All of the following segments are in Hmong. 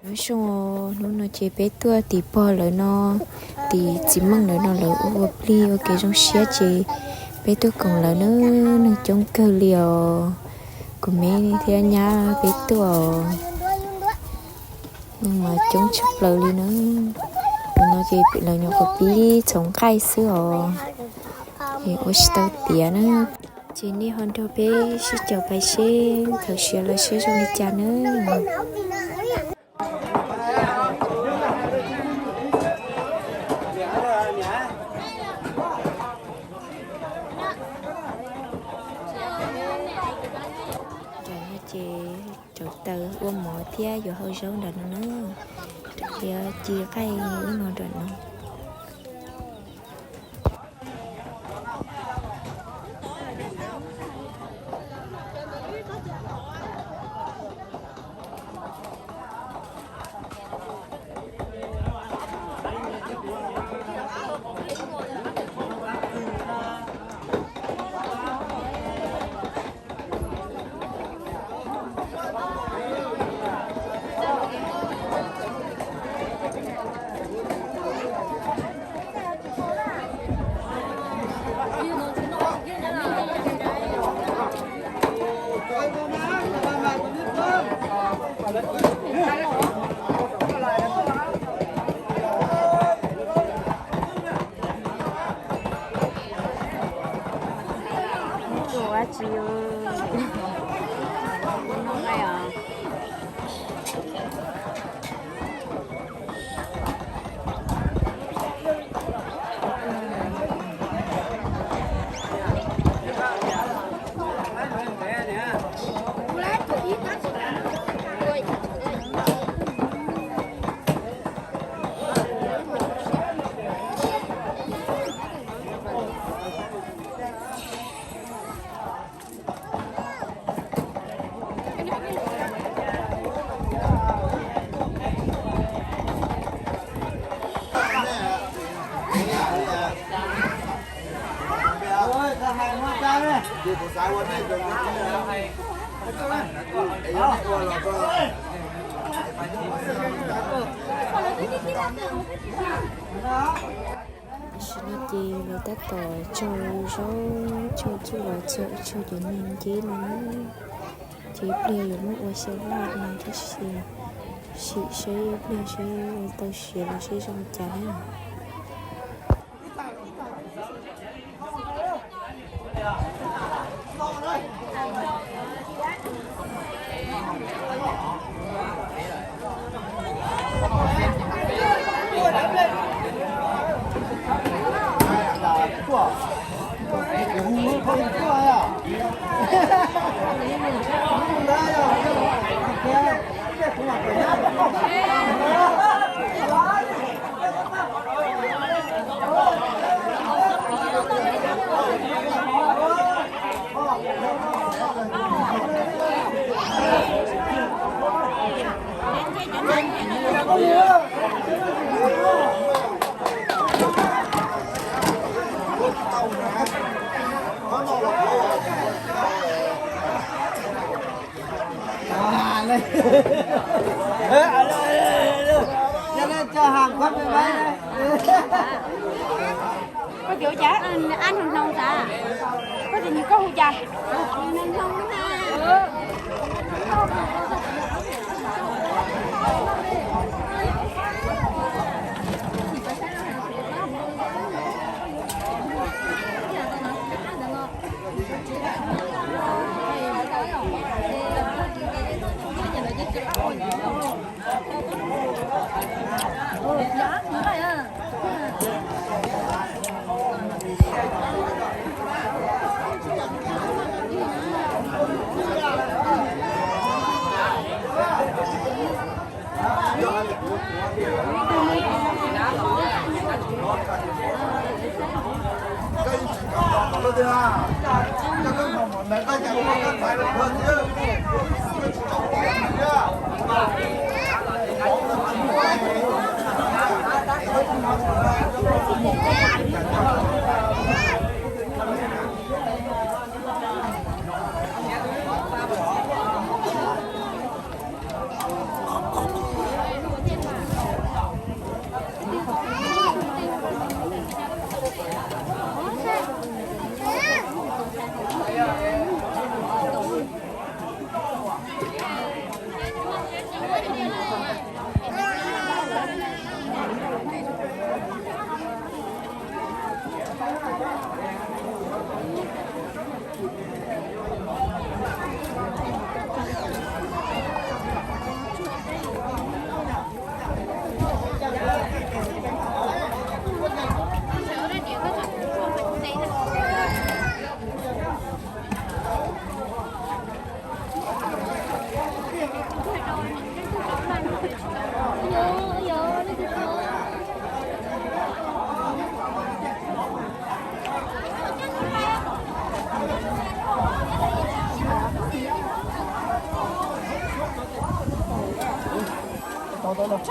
Nyob zoo, hnub no ces peb tuaj tim pog lawv no, tim txiv Meej lawv no lawv ua plig ua kev zoo siab ces peb tuaj koom lawv na, neeg coob kawg li os. Kuv me thiab nyab peb tuaj os, neeg mas coob tshaj plaws li na. Hnub no ces lawv nyuam qhuav pib txhoov nqaij xwb os, es ua tsis tau tiav na. Ces nej ho nrog peb sib caum pais seb thaum siav los siab zoo li cas na. Ces rauv taws ua mov thiab yuav hau zaub nram no na, rau qhov ci nqaij ub no nram no. Ua dab tsi? Tam sim no ces lawv tab tom tsaug zaub tsaug txuj los txog ib tsaug cov niag nceb no na. Ces ib pliag yuav muab ua xyaw laj no tab sis sim saib ib pliag seb tau siav los seb zoo li cas na. Koj tias ua cas? Ab, nws nug koj hu cas? Kuv mam muab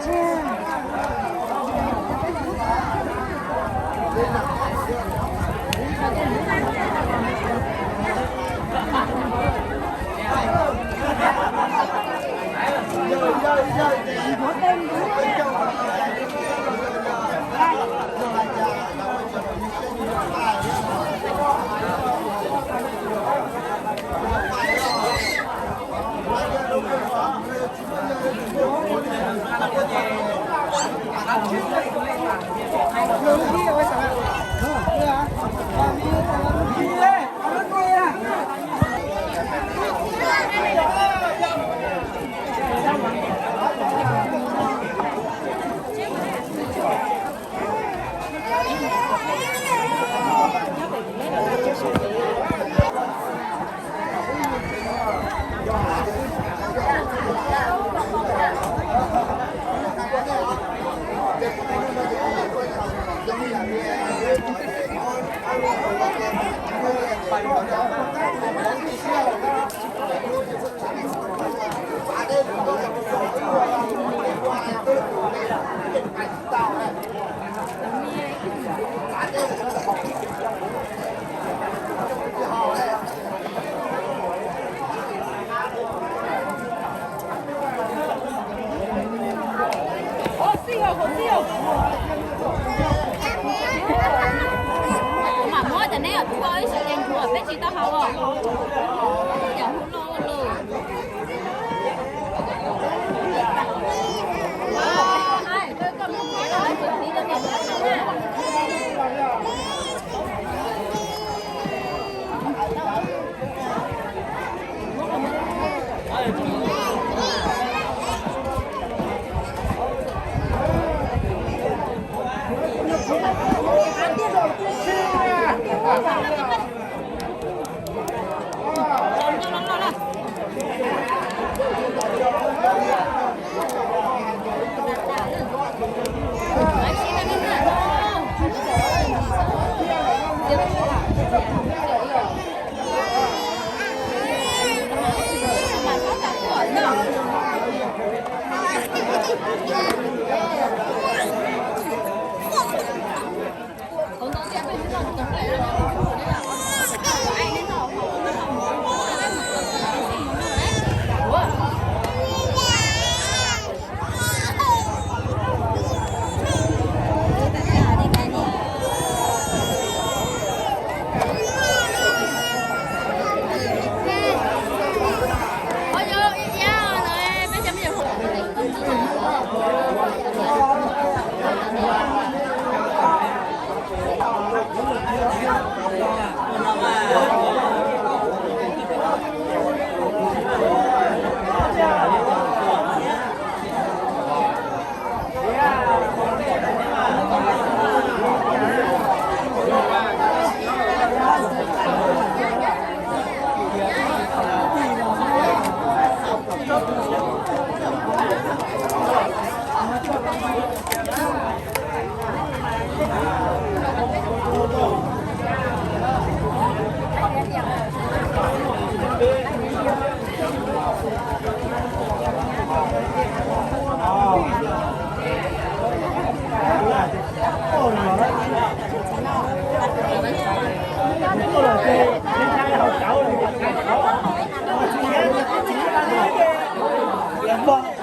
cov neb ua ib sab ces kuv peb tsis tau haus os. Yam hu no lus.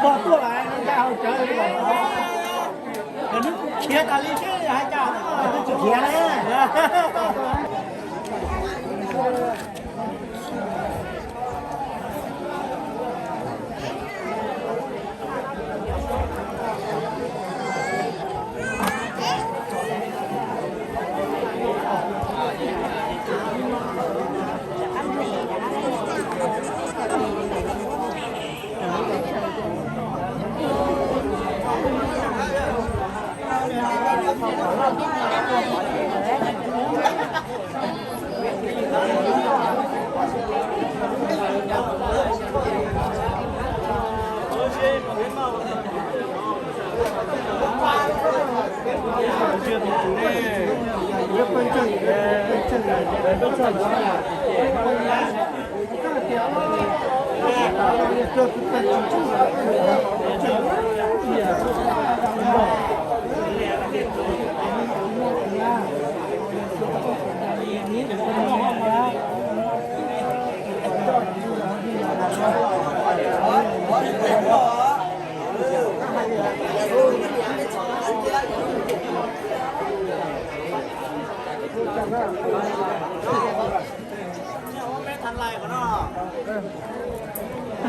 Tuaj lawm, nws nqa hauv cawv li lawm. Nws khiav tas li seb hais cas. Khiav.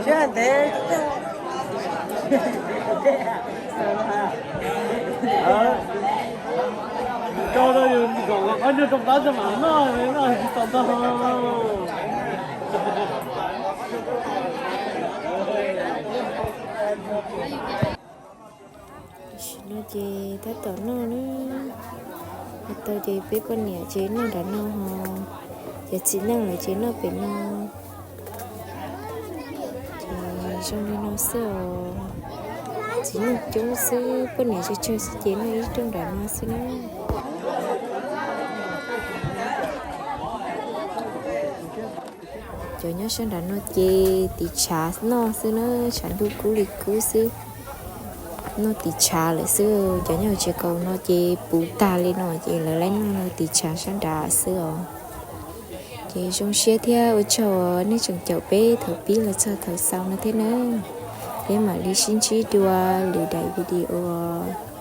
Sib ntev. Coj rau yus zaum qhov nyuag rau qab coj mam noj, noj tsis tau ntag. Tam sim no ces tab tom noj na. Ua tau ces peb poj niam ces noj nram no ho, cov txiv neej lawm ces noj pem no. Ces zoo li no xwb os. Txiv neej coob xwb, poj niam tsawg tsawg xwb ces noj ib rooj nram no xwb na. Cov nyob sab nram no ces tiv tshav noj xwb na, tshav ntuj kub li kub xwb. Noj tiv tshav lawm xwb, cov nyob hauv tsev kaus no ces puv tag li no ces lawv laib noj tiv tshav sab nrad xwb os. Ces zoo siab thiab ua tsaug nej tseem caum peb thaum pib los txog thaum xaus no thiab nawb. Peb mam li sib ntsib dua lwm daim video os.